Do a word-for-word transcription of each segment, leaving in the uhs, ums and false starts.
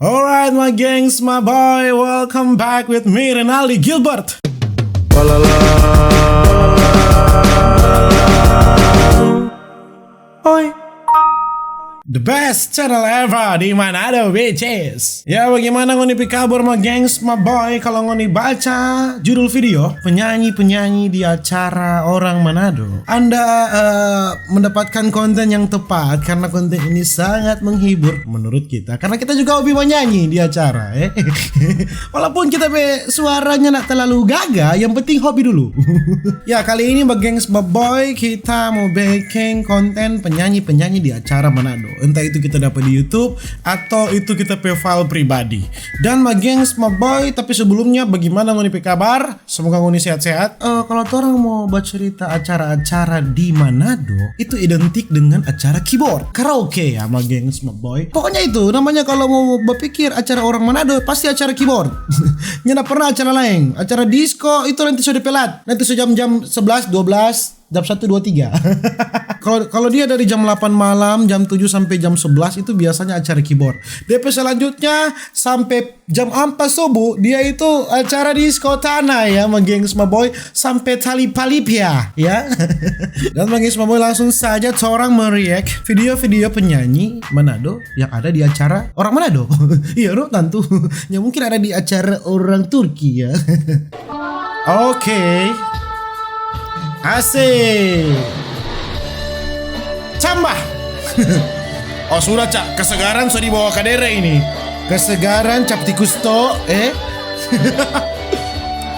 Alright, my gangs, my boy, welcome back with me, Rinaldi Gilbert. Oi. The best channel ever di Manado, bitches. Ya, bagaimana ngoni pe kabar, my gangs, my boy? Kalau ngoni baca judul video, penyanyi-penyanyi di acara orang Manado, Anda, eh, mendapatkan konten yang tepat karena konten ini sangat menghibur menurut kita. Karena kita juga hobi menyanyi di acara, eh. Walaupun kita pe suaranya nak terlalu gaga, yang penting hobi dulu. Ya, kali ini, my gangs, my boy, kita mau bikin konten penyanyi-penyanyi di acara Manado. Entah itu kita dapat di YouTube atau itu kita pe file pribadi. Dan, my gangs, my boy, tapi sebelumnya, bagaimana ngoni pe kabar? Semoga ngoni sehat-sehat. Eh, kalau torang mau bacerita acara-acara di Manado, itu identik dengan acara keyboard, karaoke ya, my gangs, my boy. Pokoknya itu namanya, kalau mau bapikir acara orang Manado, pasti acara keyboard. Nyanda pernah acara laeng. Acara disco itu nanti so de pe lat. Nanti so jam-jam sebelas, dua belas, jam satu, dua, tiga. Kalau, kalau dia dari jam delapan malam, jam tujuh sampai jam sebelas, itu biasanya acara keyboard. De pe selanjutnya sampai jam empat subuh, dia itu acara disco tanah ya, my gangs, my boy, sampai tali palipia, ya. Dan, my gangs, my boy, langsung saja torang mereact video-video penyanyi Manado yang ada di acara orang Manado. Iya, no, tantu. Ya, mungkin ada di acara orang Turki, ya. Oke. Asik. Cambah. Oh, sudah, Cak. Kesegaran so dibawa ka dere ini. Kesegaran cap tikus to, eh?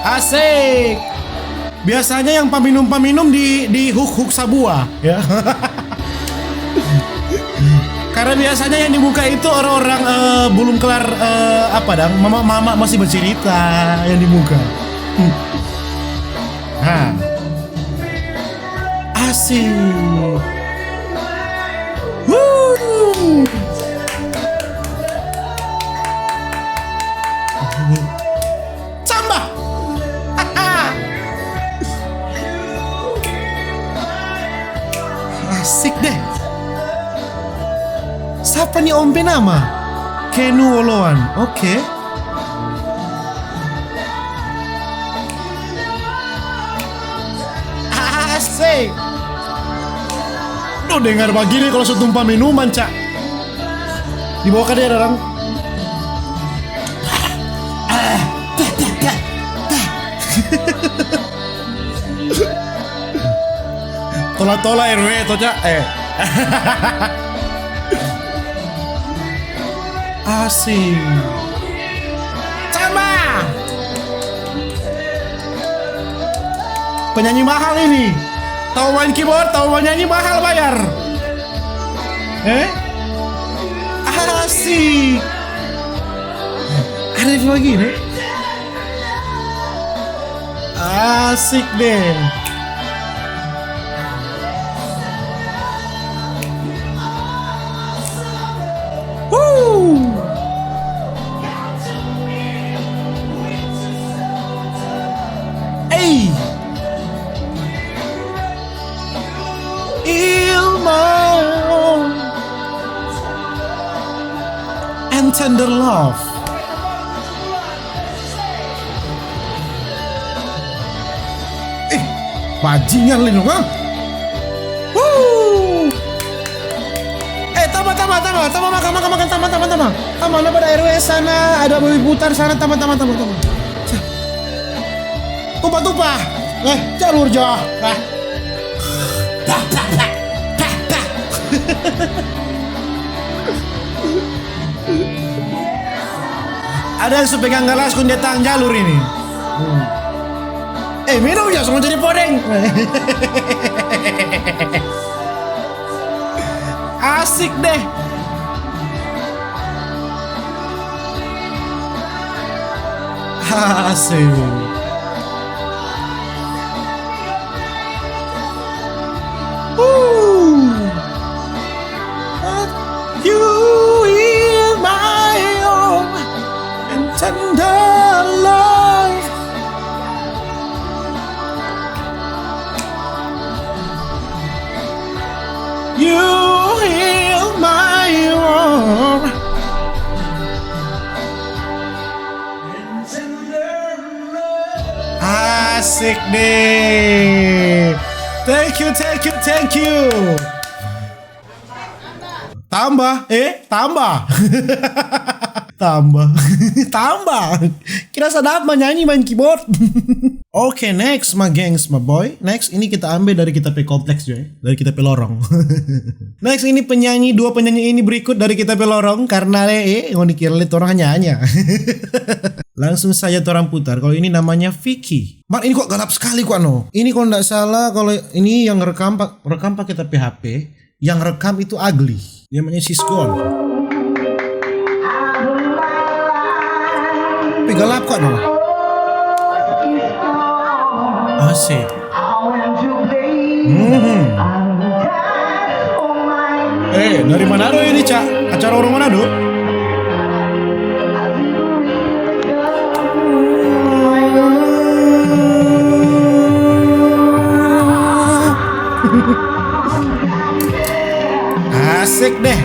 Asik. Biasanya yang paminum-paminum di, di huk-huk sabua, ya. Karena biasanya yang di muka itu orang-orang, eh, belum kelar, eh, apa dang, mama-mama masih bercerita yang di muka. Hmm. Nah. Asik. Wuh. Cambah. Asik deh. Sapa ni om pe nama? Kenu Oloan. Oke. Asik. Duh, dengar bagini kalau so tumpah minuman, Cak. Dibawa ka dia, orang. Tola-tola R W to, Cak. Eh. Asik. Sama. Penyanyi mahal ini. Tahu main keyboard, tahu main nyanyi, mahal bayar. Eh? Asik. Ada lagi nih. Asik deh. Woo! Hey! Ilma and tender love. Eh, bajingan, Lino, ha? Wuh. Eh, tama, tama, tama, tama, makan, makan, makan, tama, tama, tama. Tama, ada pada R W sana, ada babi putar sana, tama, tama, tama, tama. Sa-, tupa, tupa. Eh, jalur jo. Ah. Ada yang su pegang galas kong dia tang jalur ini. Hmm. Eh, minum ja, so mo jadi podeng. Asik deh. Asik. Ooh. You heal my own and tender love. You heal my own. Asik deh. Thank you, thank you, thank you. Tambah, eh, tambah. Tambah. Tambah. Kira sadap manyanyi main keyboard. Oke, next, my gengs, my boy. Next, ini kita ambil dari kita pe kompleks, coy. Dari kita pe lorong. Next, ini penyanyi, dua penyanyi ini berikut dari kita pe lorong. Karena, eh, eh, ngoni kira liat orang nyanyi. Langsung saja torang putar. Kalau ini namanya Vicky. Man, ini kok galap sekali kok, no. Ini kalau ndak salah, kalau ini yang rekam pa-, rekam pakai tapi H P, yang rekam itu Ugly. Dia namanya Sisgon. Tapi galap kok, no. Asik. Mhm. Eh, dari Manado ini, Cak? Acara orang Manado? Asik deh.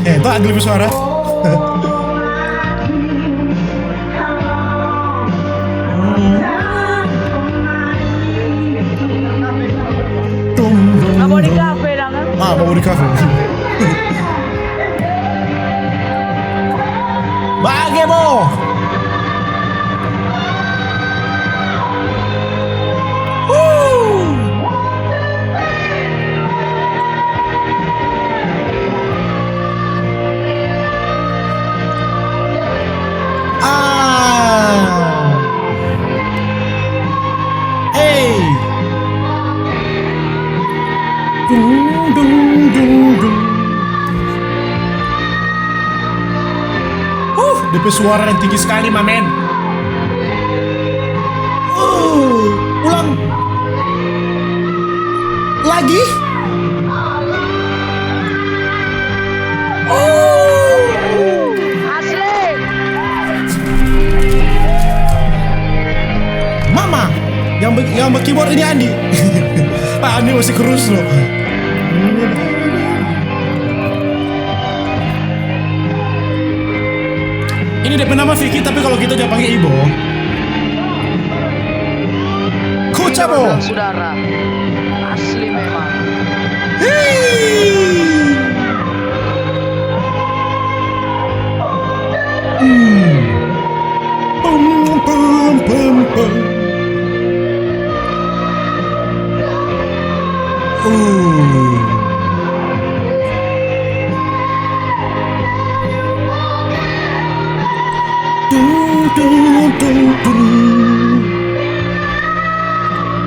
Eh, itu Ugly bersuara. Tung, tung, tung. Mabo di kafe dang, kan? Ah, mabo di kafe. Bage, bo. Wuh. Ah. Hey. Dung, dung, dung, dung. Huh, depe suara yang tinggi sekali, my man. Uh, ulang. Lagi. Oh. Asli. Mama, yang be-, yang berkeyboard ini Andi. Ah, Andi masih kurus loh. Ini depe nama Vicky, tapi kalau kita ja pangge Ibo. Kucabo. Saudara, asli memang. Hii. Hmm. Pum, pum, pum, pum. Uh. Dun, dun, dun, dun.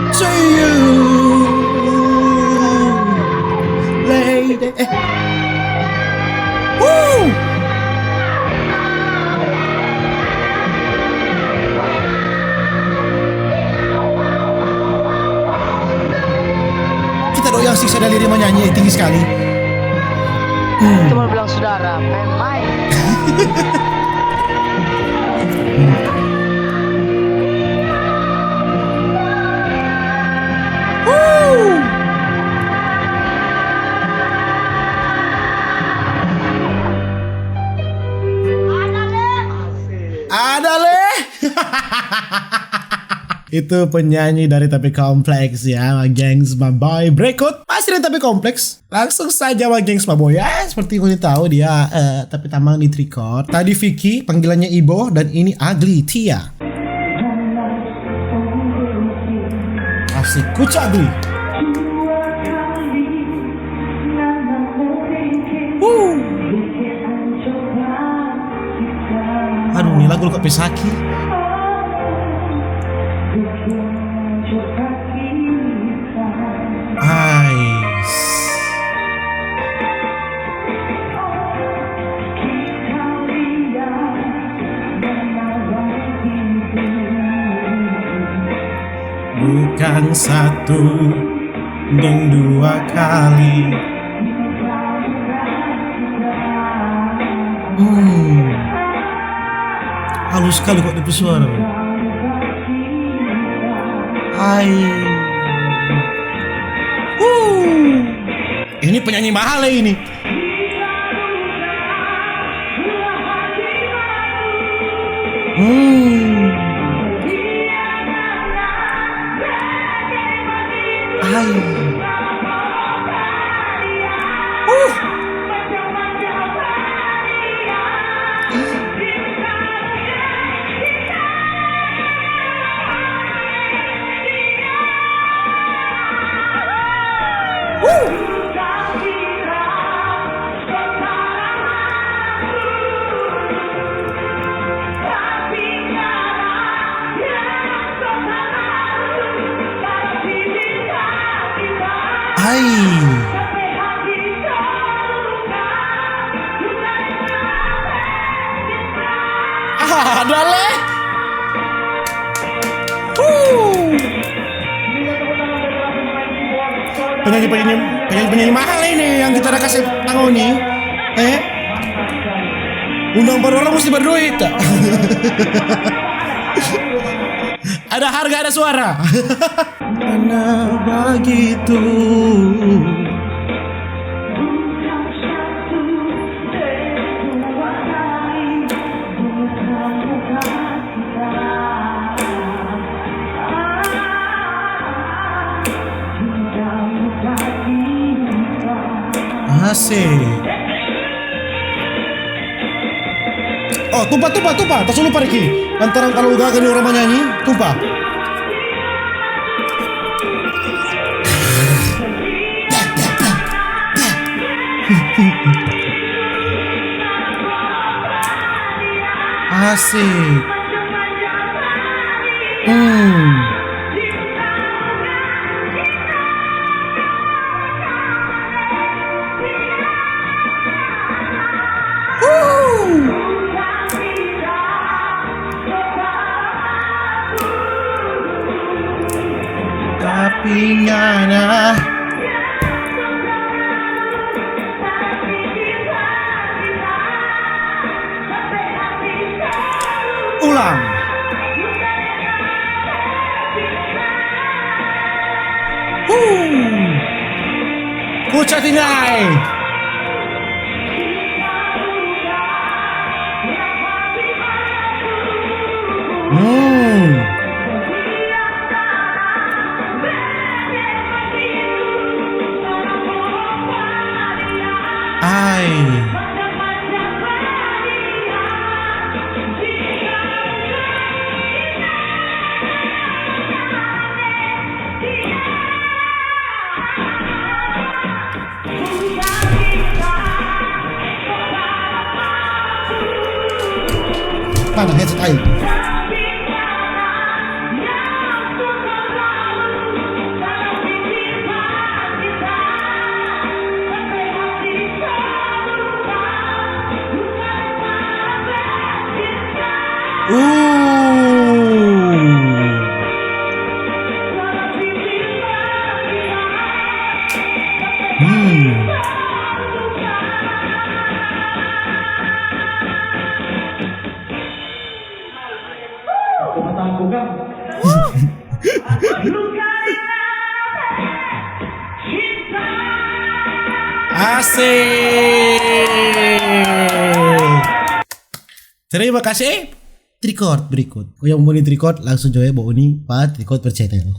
See you later. Eh. Woo! Kita dong yang siksa dari dia manyanyi, eh, tinggi sekali. Hmm. Cuma bilang saudara, main-main. Ada leh. Itu penyanyi dari Tapi Kompleks ya, my gengs, my boy. Berikut masih dari Tapi Kompleks. Langsung saja, my gengs, my boy. Ya, seperti yang kalian tahu dia, eh, tapi tamang di Trikot. Tadi Vicky, panggilannya Ibo, dan ini Ugly Tia. Asik, Kuca Ugly. Wuh. Aduh, ni lagu kok pe saki. Ais. Bukang satu deng dua kali. Hmm. Halus skali kok depe suara. Ai. Huh. Ini penyanyi mahal ya ini. Hmm. Ai. Uh. Uh. Ai. Ah, ada leh. Huh. Penyanyi-penyanyi, penyanyi-penyanyi mahal ini yang kita ada kasih tanggung nih. Eh? Undang baru orang mesti berduit, tak? Ada harga, ada suara. Karena bagitu. Asik. Oh, tupa, tupa, tupa. Tasu lupa, Riki. Lantaran kalau gaga ni orang manyanyi, tupa. Asik. Hmm. Huh. Tapi ngana. Ulang. Huh. Kuca tinai. Hmm. Ai. Mana headset ai? Uh. Hmm. Asik. Terima kasih. Trikot berikut. Ko yang mau ni trikot, langsung jo ba uni pa Trikot per channel.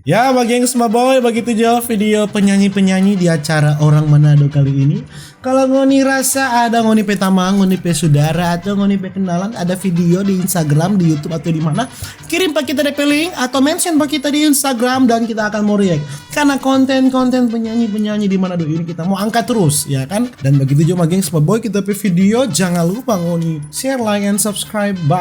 Ya, bagengs, maboy, bagitu jo video penyanyi-penyanyi di acara Orang Manado kali ini. Kalau ngoni rasa ada ngoni pe tamang, ngoni pe sudara, atau ngoni pe kenalan ada video di Instagram, di YouTube, atau di mana, kirim pa kita depe link atau mention pa kita di Instagram dan kita akan mau react. Karena konten-konten penyanyi-penyanyi di Manado ini kita mau angkat terus, ya kan? Dan begitu juga, gengs, maboy, kita pe video. Jangan lupa ngoni share, like, and subscribe. Bye.